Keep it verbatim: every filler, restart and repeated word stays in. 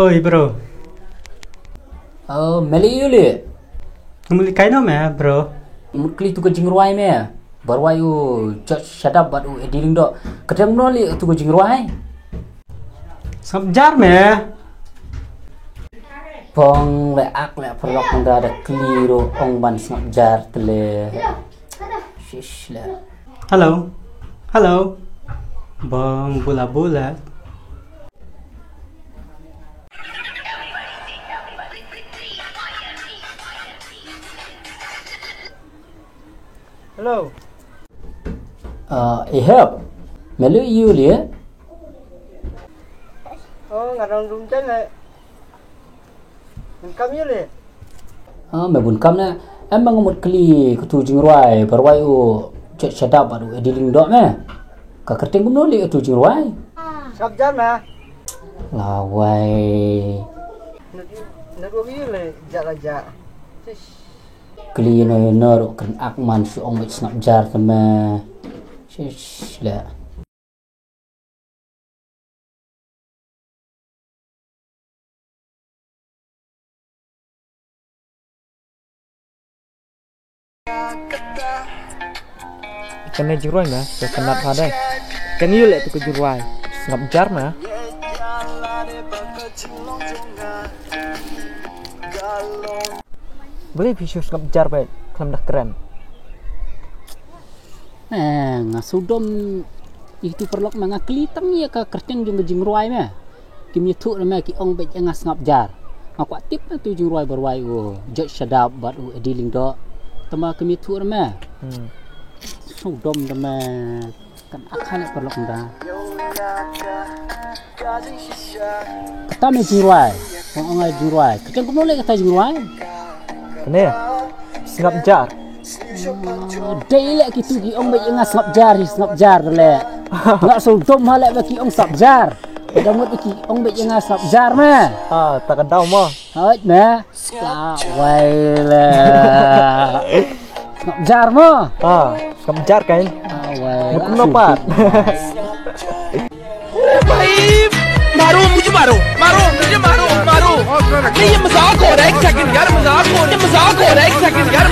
Oi, bro. Oh, meli yuli. Meli kai no me, bro. Mut kli tu ka jingrwai me. Barwai u George Shadap bad u Eddie Lyngdoh. Ka dang no li tu ka jingrwai. Sngap jar me. Pong le ak le paralok nda da kli ro ong ban sngap jar tele. Shish le. Hello. Hello. Bong bula bula. Hello. Ah, ihap. Melu iu lia. Oh, ngarang room jane. Bun kam ïa le. Ah, me bun kam ne. Em, ma nga mut kli katu jingrwai, barwai u Chad Shadap bad u Eddie Lyngdoh me. Ka kyrteng kumno li katu jingrwai? Sngap jar me. Lawai. Network ïa le, jar la jar. Shish. Kli no no ro kren ak man shu ong bad sngap jar te me. Shish le. Kane jingrwai me, ka kynat ha dei. Kane ïa le tu ka jingrwai. Sngap jar me. Balei phi shu sngap jar bad khlem da kren? Eh, nga sngewdom ïa kitu paralok me, nga kli tang ïa ka kyrteng jong ka jingrwai me. Kim ïathuh re me, ki ong bad ïa nga sngap jar. Nga kwah tip na tu jingrwai barwai u George Shadap bad u Eddie Lyngdoh. Tangba kim ïathuh re me. Hmm. Sngewdom re me. Kan ak kane paralok nda. Kata me jingrwai. Ong ong ai jingrwai. Kyrteng kumno le kata jingrwai? Kane. Sngap jar. Oh, dei le kitu ki ong bad ïa nga sngap jar, sngap jar le. Nga sngewdom ha le ba ki ong sngap jar. Ka dang mut ki ong bad ïa nga sngap jar me. Ah, ta ka daw mo. Hoi me. Sngap jar. Lawai le. Sngap jar mo. Ah, sngap jar kan. Lawai. Mut kumno pat. भाई, मारो मुझे, मारो, मारो मुझे, मारो, मारो। नहीं, ये मजाक हो रहा है एक सेकंड यार, मजाक हो रहा है, मजाक हो रहा है एक सेकंड यार।